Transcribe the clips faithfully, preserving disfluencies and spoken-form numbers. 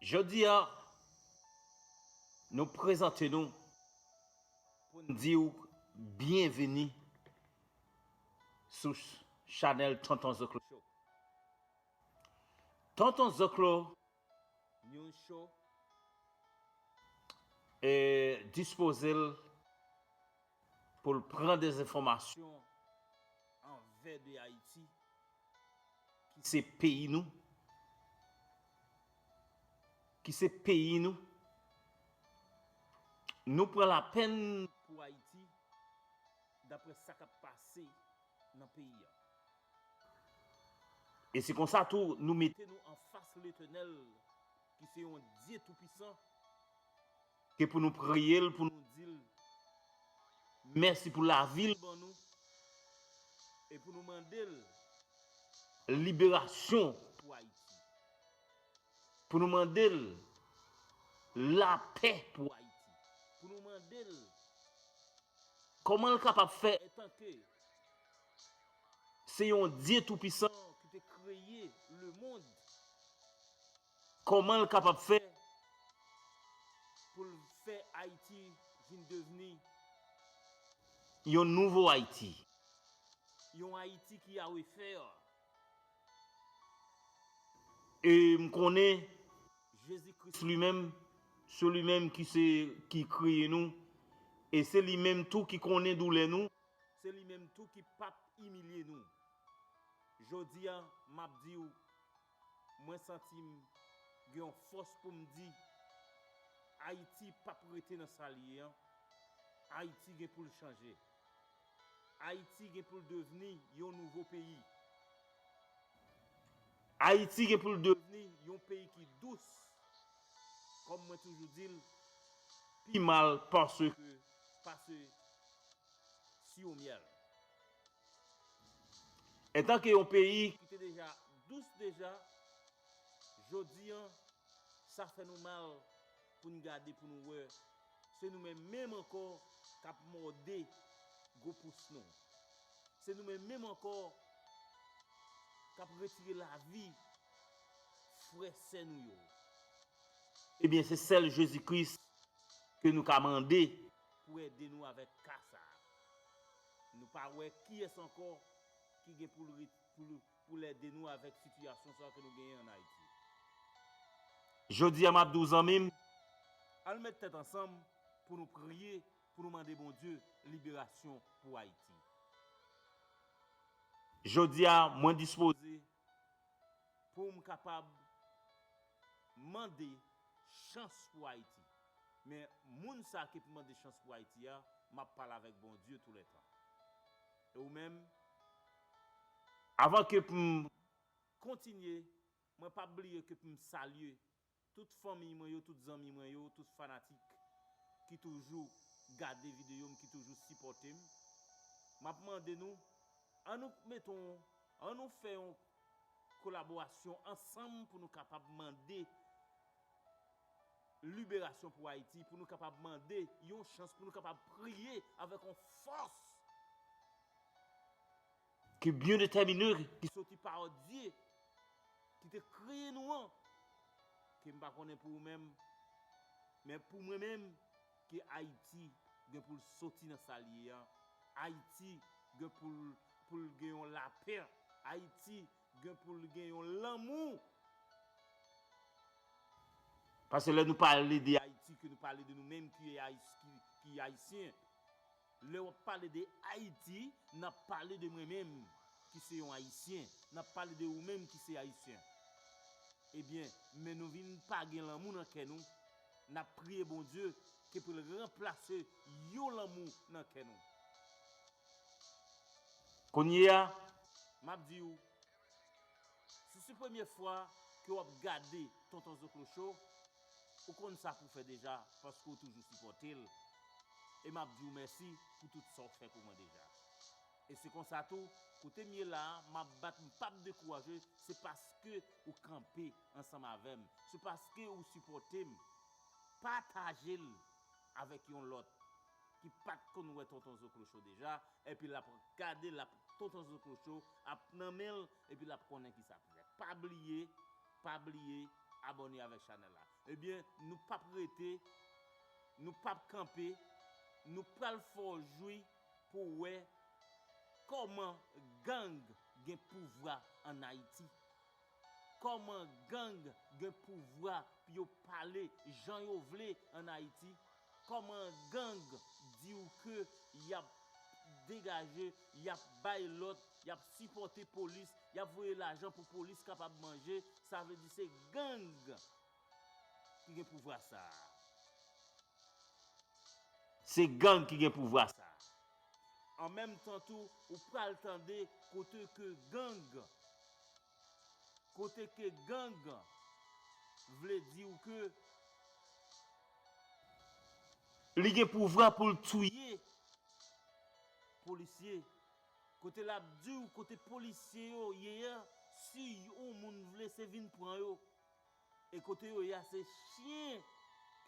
Jodi a, nou prezante nou pou n di w byenveni sou chanèl Tonton Zoklo Show. Tonton Zoklo News Show e dispoze l pou l pran de enfòmasyon anvè de Ayiti, ki se peyi nou, ki se peyi nou. Nou pran lapèn pou Ayiti, daprè sa k ap pase nan peyi a. E se konsa tou, nou mete nou anfas Letènèl, ki se yon Dye toupisan, ke pou nou priye l, pou nou di l mèsi pou lavi l ban nou, e pou nou mande l liberasyon pou Ayiti, pou nou mande l lapè pou Ayiti, pou nou mande l kòman l kapab fè, etanke se yon Dye toupisan ki te kreye lemonn, kòman l kapab fè pou l fè Ayiti vin devni yon nouvo Ayiti, yon Ayiti ki a refè. E m konnen Jezi Kris li menm, se li menm ki se, ki kreye nou, e se li menm tou ki konnen doulè nou, se li menm tou ki p ap imilye nou. Jodi a, m ap di w, mwen santi m gen yon fòs pou m di, Ayiti p ap rete nan sa l ye an. Ayiti gen pou l chanje. Ayiti gen pou l devni yon nouvo peyi. Ayiti gen pou l devni yon peyi ki dous, kòm mwen toujou di l, pi mal pase ke, pase siwo myèl. Etanke yon peyi ki te deja dous deja, jodi a, sa fè nou mal pou n gade, pou nou wè, se nou menm menm ankò k ap mòde gwo pous nou. Se nou menm menm ankò k ap retire lavi frè sè nou yo. Ebyen, se sèl Jezi Kris ke nou ka mande pou ede nou avèk ka sa a. Nou pa wè kiyès ankò ki gen pou l ret-, pou l, pou l ede nou avèk sitiyasyon sa a ke nou genyen ann Ayiti. Jodi a, m ap di w, zanmi m, ann met tèt ansanm pou nou priye, pou nou mande Bondye liberasyon pou Ayiti. Jodi a, mwen dispoze pou m kapab mande chans pou Ayiti. Men moun sa a ki pou mande chans pou Ayiti a, m ap pale avèk Bondye touletan. E ou menm, avan ke pou m kontinye, mwen p ap bliye ke pou m salye tout fanmi mwen yo, tout zanmi mwen yo, tout fanatik ki toujou gade videyo m, ki toujou sipòte m. M ap mande nou, ann nou mete yon, ann nou fè yon kolaborasyon ansanm pou nou kapab mande liberasyon pou Ayiti, pou nou kapab mande yon chans, pou nou kapab priye avèk yon fòs ki byen detèmine, ki soti pa Dye, ki te kreye nou an, ke m pa konnen pou ou menm, men pou mwen menm, ke Ayiti gen pou l soti nan sa l ye an. Ayiti gen pou l, pou l gen yon lapè. Ayiti gen pou l gen yon lanmou. Paske lè nou pale de Ayiti, ke nou pale de nou menm ki Ayis-, ki, ki Ayisyen, lè w ap pale de Ayiti, n ap pale de mwen menm ki se yon Ayisyen. N ap pale de ou menm ki se Ayisyen. Ebyen, men nou vin pa gen lanmou nan kè nou. N ap priye Bondye ke pou l ranplase yon lanmou nan kè nou. Kounye a, m ap di w, si se premye fwa ke w ap gade Tonton Zoklo Show, ou konn sa pou w fè deja, paske w toujou sipòte l. E m ap di w mèsi pou tout sa w fè pou mwen deja. E se konsa tou, kote m ye la a, m ap bat, m p ap dekouraje, se paske ou kanpe ansanm avè m, se paske ou sipòte m. Pataje l avèk yon lòt ki pa t konn wè Tonton Zoklo Show deja, epi l ap gade, l ap Tonton Zoklo Show ap nan men l, epi l ap konnen kisa pou fè. Pa bliye, pa bliye abòne avèk chanèl la. Ebyen, nou p ap rete, nou p ap kanpe, nou pral fè w jwi pou w wè kòman gang gen pouvwa ann Ayiti. Kòman gang gen pouvwa pou yo pale jan yo vle ann Ayiti. Kòman gang di w ke y ap degaje, y ap bay lòd, y ap sipòte polis, y ap voye lajan pou polis kapab manje, sa vle di se gang ki gen pouvwa sa a. Se gang ki gen pouvwa sa a. An menm tan tou, ou pral tande kote ke gang, kote ke gang vle di w ke li gen pouvwa pou l touye polisye. Kote l ap di w kote polisye yo ye a, si yon moun vle se vin pran yo. E kote yo ye a se chen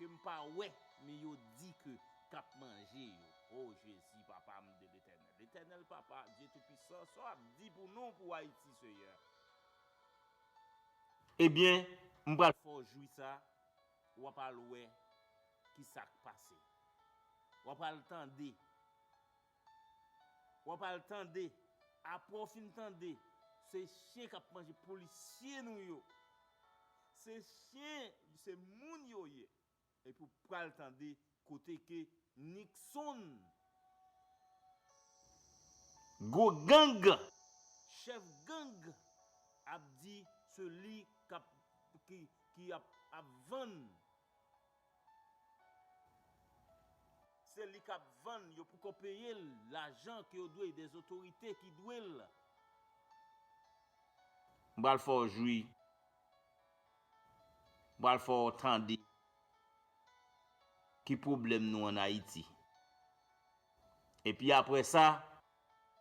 ke m pa wè, men yo di ke k ap manje yo. O Jezi, Papa m de Letènèl. Letènèl Papa, Dye Toupisan, sa w ap di pou nou, pou Ayiti, Seyè? Ebyen, m pral fè w jwi sa, w ap al wè ki sa k pase. W ap al tande. W ap al tande. Apre w fin tande, se chen k ap manje polisye nou yo. Se chen, se moun yo ye. Epi w pral tande kote ke Nixon, gwo gang, chèf gang, ap di se li k ap, ki, ki ap, ap vann. Se li k ap vann yo poko peye l lajan ke yo dwe, de otorite ki dwe l. M pral fè w jwi. M pral fè w tande ki pwoblèm nou ann Ayiti. Epi apre sa,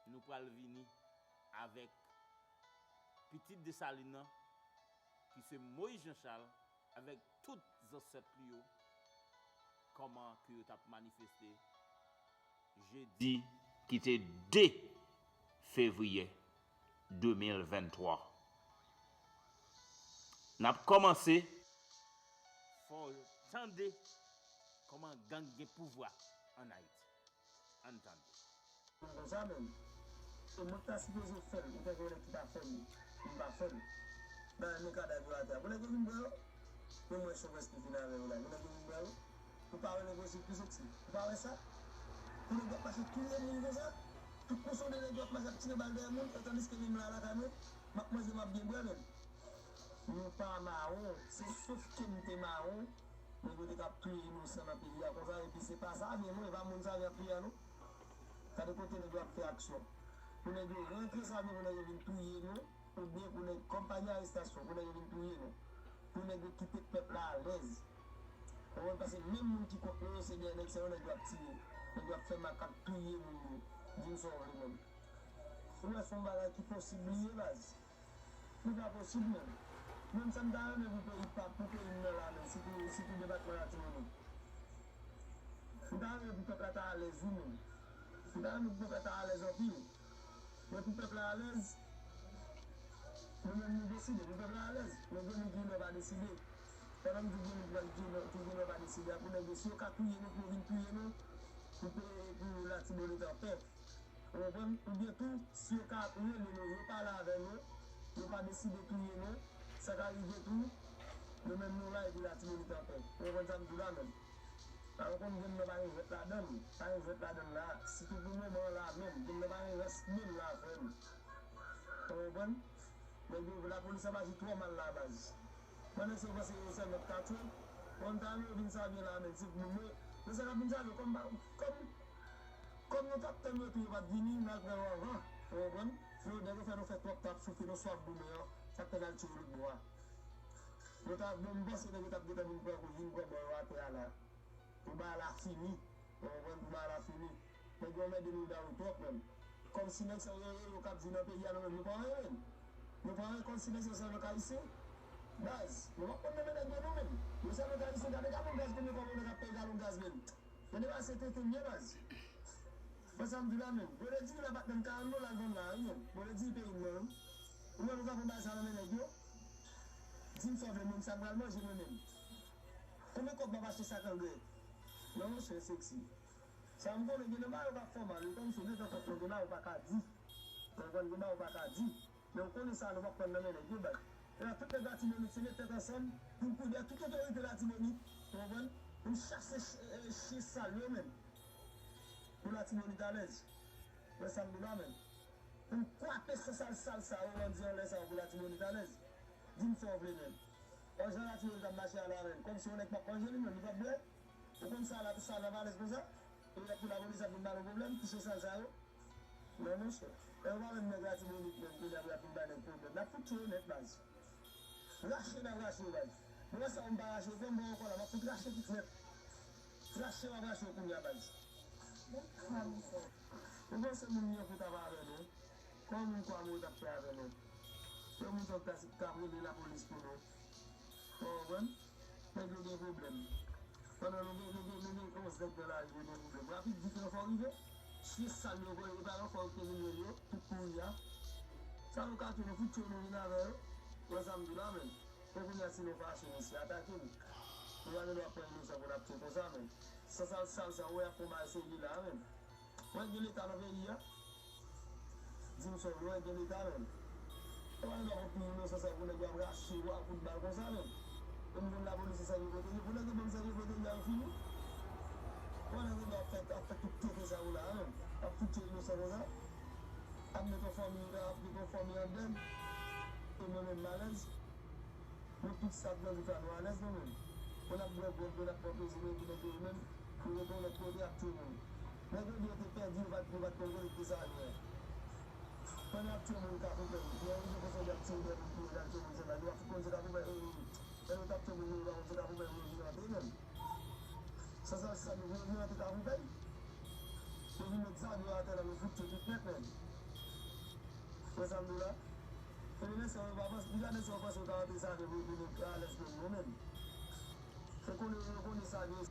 nou pral vini avèk pitit Desalin nan, ki se Moyiz Jan Chal, avèk tout zansèt li yo, kòman ke yo t ap manifeste jedi ki te de fevriye de mil venntwa. N ap kòmanse, fò w tande kòman gang gen pouvwa ann Ayiti. Ann tande. Konsa menm. E mwen ki ta sipoze fè l, ou fè gen yon nèg ki ta fè l, m pa fè l. Nan men kadav yo atè a. Pou nèg yo vin pran yo, men mwen chòf èske fin avè yo la. Pou nèg yo vin pran yo, ou pa wè nèg yo sou plis soti. Ou pa wè sa? Pou nèg yo ap mache touye moun konsa, tout pwoson de nèg yo ap mache ap tire bal dèyè moun, e tandiske menm la lakay mwen, m ap manje, m ap byen bwè menm. Nou pa mawon, se sof ke m te mawon, nèg yo te k ap touye inosan nan peyi a konsa, epi se pa Savyen non, e pa moun Savyen ap touye a non. Gade kote nèg yo ap fè aksyon. Pou nèg yo rantre Savyen, pou nèg yo vin touye nou, oubyen pou nèg, kòm pa gen arestasyon, pou nèg yo vin touye nou. Pou nèg yo kite pèp la alèz. Ou konprann? Paske menm moun ki kont nou yo, se dèyè nèg sa yo, nèg yo ap tire. Nèg yo ap fè makak touye moun yo. Di m sa w vle menm. Ou wè se yon bagay ki posib li ye baz. Li pa posib menm. Menm sa m ta renmen pou peyi pa, pou peyi m nan la menm, sitou, sitou depatman Latibonit. M ta renmen pou pèp la ta alèz wi menm. M ta renmen pou pèp la ta alèz anpil. Men pou pèp la alèz, nou menm nou deside, pou pèp la alèz. Men gen moun ki gen dwa pa deside. Pandan m di gen moun ki gen dwa pa deside a, pou nèg yo, si yo ka touye nou, pou yo vin touye nou, pou peyi, pou Latibonit anpè. Ou konprann? Oubyen tou, si yo ka rele nou, yo pale avè nou, yo pa deside touye nou, sa ka rive tou, nou menm nou la epi Latibonit anpè. Ou konprann sa m di w la menm? Alò konn gen nan pa gen jwèt ladan l, pa gen jwèt ladan l la, sitou pou moman an la menm, gen nan pa gen rès menm la frè m. Ou konprann? Nèg yo, lapolis ap aji twò mal la baz. Pandan se yo panse yo sèlman k ka tchwe, bon, m ta renmen yo vin Savyen la menm, se pou mwen. Men sa k ap vin Savyen kòm, kòm, kòm nou t ap tann yo tou, yo pa t vini, n al pran yo anvan. Ou konprann? Yo, nèg yo fè nou fè twòp tan ap soufri, nou swaf goumen an, sa k fè n al tchwe yo lòt bò a. Yo ta, bon, m panse nèg yo t ap gentan vin pran kou, vin pran bò yo atè a la. Pou bagay la fini. Ou konprann? Pou bagay la fini. Nèg yo anmède nou dan yo twòp menm. Kòmsi nèg sa yo, yo, yo k ap di nan peyi a nou menm, nou pa anyen menm. Nou pa anyen kòmsi nèg sa yo sèlman k ayisyen. Baz, nou p ap konn nonmen nèg yo nou menm. Yo sèlman k ayisyen, gade galon gaz konbyen kòb yon nèg ap peye galon gaz menm. Gade baz se tenten m ye baz. Wè sa m di la menm. Yo te di la pa t menm karant dola l vann la wi menm. Yo te di peyi m nan wi. Ou wè nou ka pran bagay sa nan men nèg yo. Di m sa w vle menm sa m pral manje mwen menm. Konbyen kòb m ap achte sak angrè? Non, monchè, Sexy. Sa m konnen, gen nan bagay ou pa fè mal, wi, kòmsi ou gentan konprann, gen bagay ou pa ka di. Ou konprann, gen bagay ou pa ka di. Men ou konnen sa, nou p ap pran nan men nèg yo, baz. E la, tout nèg Latibonit, se met tèt ansanm pou n kounye a, tout otorite Latibonit, ou konprann, pou n chase ch-, e, chen sal yo menm. Pou Latibonit alèz. Wè sa m di la, menm. Pou n kwape san sal sal sa yo, bandi anlè sa yo, pou Latibonit alèz. Di m sa w vle, menm. Wè jan Latibonit ap mache a la, menm. Kòmsi yon nèg p ap manje li menm, li p ap bwè. Ou konn sa la, sa n ap alèz konsa? E lè pou lapolis ap vin ba nou pwoblèm, ti chen sal sa yo. Non, monchè. E yo pa menm nèg Latibonit menm, kounye a pou y ap vin bay nèg pwoblèm. N ap fout tchwe yo nèt, baz. Rache n ap rache yo, baz. Nou wè sa yo m pa rache yo, fè m pran ankò la, m ap fout rache tout nèt. Rache m ap rache yo kounye a, baz. Ou panse moun yo fout ap avè nou? Kòman moun kwa mwen t ap fè avè nou? Yon moun sa k ta, ta rele lapolis pou nou. Ou konprann? Nèg yo gen pwoblèm. Pandan nou gen, nou gen, nou gen onz nèg nan lari, yo gen pwoblèm. Rapid vit ranfò rive. Chen sal yo voye, e pa ranfò yo ki te vin jwenn yo, tout kouri a. Sa nou ka tou, nou fout tchwe nou vin avè yo. Wè sa m di la, menm. Fò kounye a si nou fache, mesye, atake nou. Nou pa gen dwa pran inosan pou n ap tchwe konsa, menm. San sal sal sa, ou wè y ap fè yon bagay serye la, menm. Wè gen leta nan peyi a. Di m sa w wè, gen leta menm. E pa gen dwa pran inosan sa pou nèg yo ap rache yo ak kout bal konsa menm. E m konn lapolis se sa yo pwoteje. Pou nèg yo ban m sa yo pwoteje a, yo fini. Wè nèg yo ap fè, ap fè tout tete sa yo la menm. Ap fout tchwe inosan konsa. Ap met yon fanmi, ap met yon fanmi anndan. E mwen menm m alèz. Nou tout sa k nan leta nou alèz nou menm. Pou n ap bwè gwòg, pou n ap pran plezi nou, epi nèg yo menm, pou yo gen lòt kote ap tchwe moun. Nèg yo di yo te pèdi, yo pa t, yo pa t konn kote ki sa ye. Pandan y ap tchwe moun Kafoufèy, lè yo rive konsa y ap tire dèyè moun pou yo t al tchwe moun Sentay, yo pa fout konn se Kafoufèy, e, e, lè yo t ap tchwe moun yo, yo pa konn se Kafoufèy yo vin antre menm. Sa, sa, sa, nou vin, vin antre Kafoufèy. Yo vin met zam yo atè la, nou fout tchwe tout nèt menm. Wè sa m di w la? Ebyen, lè sa yo pa panse, deja lè sa yo panse yo ka rantre sa ke pou, pou nou alèz pou nou menm. Se konnen yo konnen sa ke.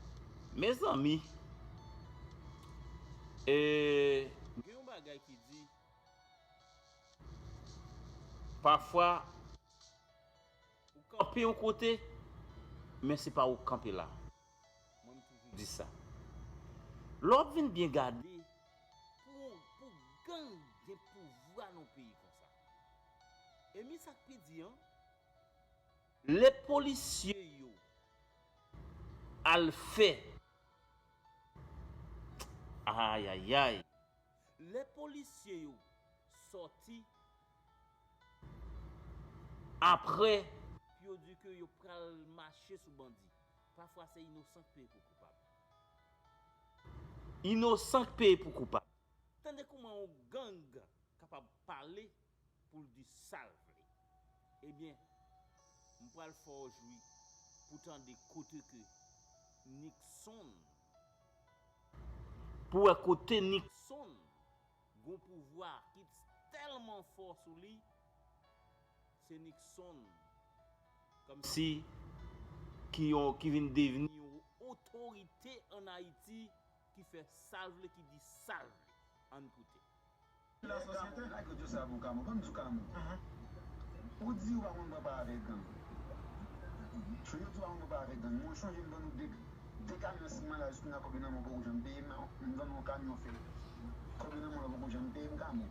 Mezanmi, e, gen yon bagay ki di, pafwa, ou kanpe yon kote, men se pa ou k kanpe la. Mwen, m toujou di sa. Lè w ap vin byen gade, pou, pou gang gen pouvwa nan peyi konsa. E mi sa k pi di an, lè polisye yo al fè, ayayay, lè polisye yo sòti, apre, pou yo di ke yo pral mache sou bandi. Pafwa se inosan k peye pou koupab. Inosan k peye pou koupab. Tande kouman yon gang kapab pale pou l di sa l vle. Ebyen, m pral fè w jwi pou tande kote ke Nixon, pou wè kote Nixon gon pouvwa ki tèlman fò sou li, se Nixon kòmsi ki yon, ki vin devni yon otorite ann Ayiti, ki fè sa l vle, ki di sa l vle. Ann koute. Lasosyete. Ak yo di sa pou Kamo, ban m di w Kamo. Ou di ou pa konn pran pa avèk gang. Yo di ou pa konn pran pa avèk gang. Mwen chonje m vann ou de, de kamyon siman la, jiska konnen kòb yo nan men w poko janm peye m, m vann ou yon kamyon fè. Kòb yo nan men w la poko janm peye m Kamo.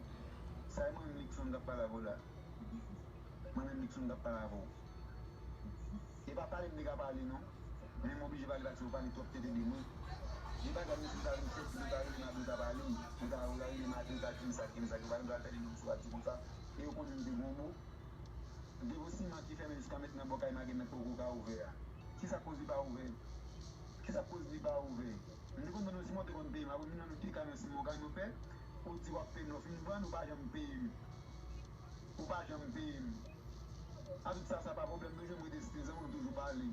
Sa e mwen menm Nixon k ap pale avè w la. Mwen menm Nixon k ap pale avè w. E pa pale m te ka pale non. Men m oblije pale paske yo pale twòp tete de mwen. Gen bagay misye ta vin fè, si yo ta rele m apre yo ta pale m. Yo ta, yo ta rele m maten, yo ta di m sa, di m sa, yo pa vin pral fè de m sou radyo konsa. E yo konnen m te gon mo. Depo siman ki fèmen jiska mentnan bò kay Magen nan poko ka ouvè a. Kisa k koz li pa ouvè? Kisa k koz li pa ouvè? M te konn vann yo siman, yo te konn peye m. Apre m vin vann yo de kamyon siman, yon kamyon fè. Ou di w ap peye m, lè w fin vann, ou pa janm peye m. Ou pa janm peye m. A tout sa, sa pa pwoblèm, nou jwenn mwen de stil, zanmi, nou toujou pale.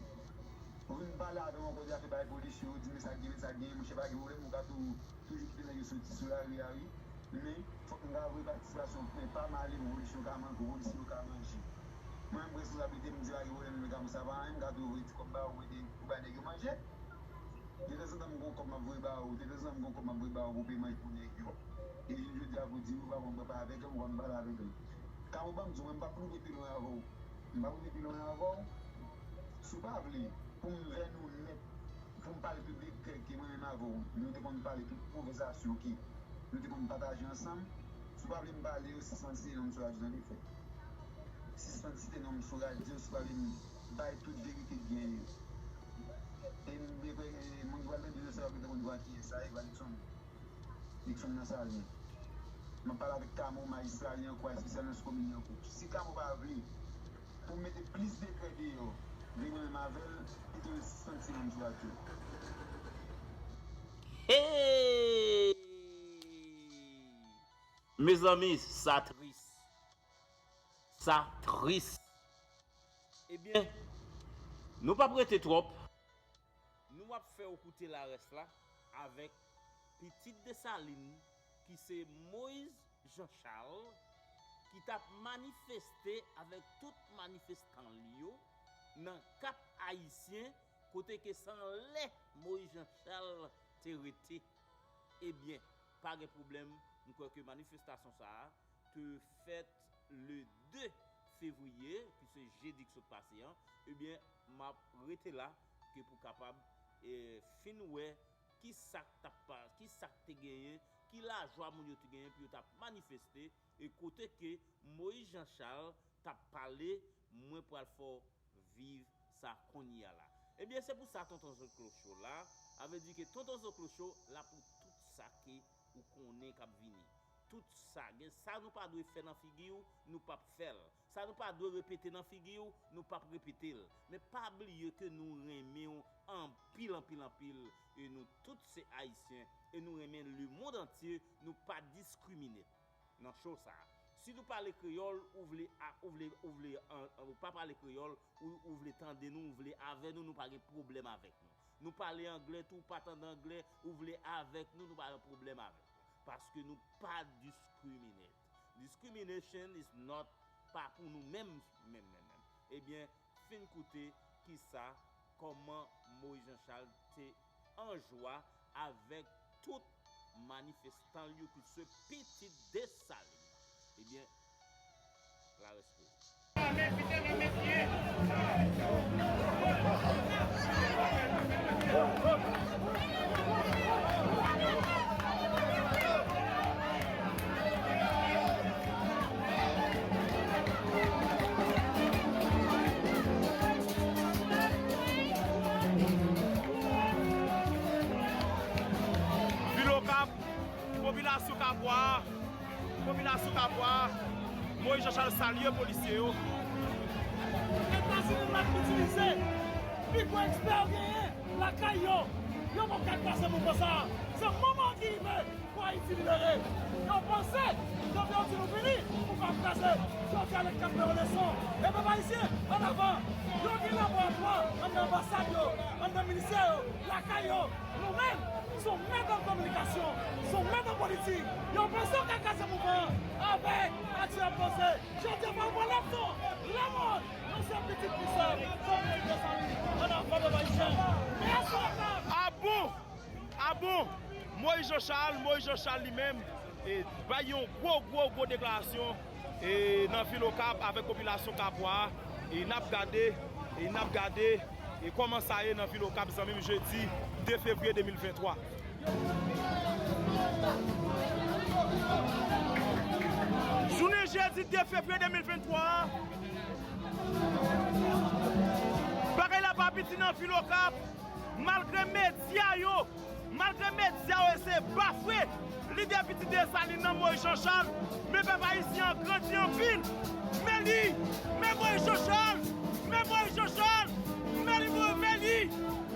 Ou vin pale avè m ankò de afè bay polisye, ou di men sa gen, men sa gen, monchè pa gen pwoblèm, ou ka tou, toujou kite nèg yo soti sou lari a, wi. Men, fòk m ka voye patisipasyon, men pa m ale, polisye yo ka manje, polisye yo ka manje. Mwen menm, responsablite m, m di pa gen pwoblèm, men ka pou sa pa anyen, m ka tou voye ti kòb ba ou, ede pou bay nèg yo manje. Detanzantan m gon kòb m ap voye ba ou, detanzantan m gon kòb m ap voye ba ou pou peye manje pou nèg yo. E jounen jodi a pou di ou pa konn pran pa avèk gang, ou pa konn pale avèk gang. Kamo, ban m di w, mwen m p ap rive pi lwen avè w. M p ap rive pi lwen avè w. Si w pa vle, Pou m vè nou nèt, pou m pale piblik ke mwen menm avè w, nou te konn pale tout konvèsasyon ke nou te konn pataje ansanm. Si w pa vle m pale yo, sispann site non m sou radyo, tande, frè. Sispann site non m sou radyo, si w pa vle m bay tout verite k genyen yo. E m, e, e, moun ki pral tande yo, se yo ki te konn vwa kiyès sa ye, vwa Nixon. Nixon nan Salyen. M ap pale avèk Kamo, majistra li ankò, espesyal nan sou komin li ankò. Si Kamo pa vle pou m mete plis dekrè deyò, vle mwen menm avè l, pito l sispann site non m sou radyo. Hey! Mezanmi, sa tris. Sa tris. Ebyen, nou p ap rete twòp. Nou ap fè w koute larès la avèk pitit Desalin ki se Moyiz Jan Chal ki t ap manifeste avèk tout manifestan li yo nan Kap Ayisyen kote ke se anlè Moyiz Jan Chal te rete. Ebyen, pa gen pwoblèm, m kwè ke manifestasyon sa a te fèt le de fevriye, ki se jedi k sot pase an, ebyen, m ap rete la ke pou kapab, e, fin wè ki sa k t ap pa-, ki sa k te genyen, ki lajwa moun yo te genyen pou yo t ap manifeste, e kote ke Moyiz Jan Chal t ap pale, mwen pral fè w viv sa kounye a la. Ebyen, se pou sa Tonton Zoklo Show la, sa vle di ke Tonton Zoklo Show la pou tout sa ke ou konnen k ap vini. Tout sa, gen sa nou pa dwe fè nan figi w, nou p ap fè l. Sa nou pa dwe repete nan figi w, nou p ap repete l. Men pa bliye ke nou renmen w anpil, anpil, anpil, e nou tout se Ayisyen, e nou renmen lemonn antye, nou pa diskrimine nan show sa a. Si nou pale kreyòl, ou vle a, ou vle, ou vle, an, an, ou pa pale kreyòl, ou, ou vle tande nou, ou vle avè nou, nou pa gen pwoblèm avèk nou. Nou pale anglè tou, ou pa tande anglè, ou vle avèk nou, nou pa gen pwoblèm avèk nou. Paske nou pa discriminate. Discrimination is not, pa pou nou menm, menm, menm, menm. Ebyen, fin koute kisa, kòman Moyiz Jan Chal te an jwa avèk tout manifestan l yo ki se pitit Desalin. Ebyen, larès pou ou. Vil Okap, popilasyon Kabwa, popilasyon Kabwa, Moyiz Jan Chal salye polisye yo. Etazini pa itilize pi gwo ekspè yo genyen lakay yo. Yo poko ka kraze mouvman sa a. Se moman an ki rive pou Ayiti libere. Yo panse yo fè yo di nou fini pou pa kraze. Yo fè ale k ap fè yo leson. E pèp ayisyen, ann avan. Yo gen laboratwa anndan anbasad yo, anndan ministè yo, lakay yo. Nou menm, se yon mèt an kominikasyon, se yon mèt an politik. Yo panse yo ka kraze mouvman an avèk aksyon yo poze. Jodi a, fò nou pran leson. Lemonn, nou se pitit Pwisans, se pitit Desalin. Ann avan, pèp ayisyen. Mèsi, pèp. A bon? A bon? Moyiz Jan Chal, Moyiz Jan Chal li menm, e, bay yon gwo, gwo, gwo deklarasyon, e, nan vil Okap avèk popilasyon Kabwa a, e, n ap gade, e, n ap gade, e, kòman sa ye nan vil Okap, zanmi m, jedi de fevriye de mil venntwa. Jounen jedi de fevriye de mil venntwa a, bagay la pa piti nan vil Okap, malgre medya yo, malgre medya yo eseye bafwe lidè pitit Desalin nan, Moyiz Jan Chal, men pèp ayisyen an grandi anpil. Men li, men Moyiz Jan Chal, men Moyiz Jan Chal, men li, men li,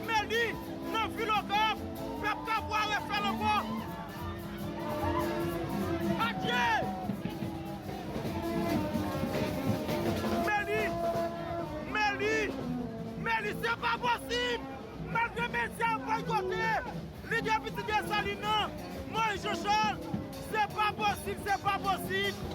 men li, nan vil Okap, pèp Kabwa refè l ankò. Adye! Men li, men li, men li, se pa posib! Malgre medya yo boykote lidè pitit Desalin nan, Moyiz Jan Chal, se pa posib, se pa posib.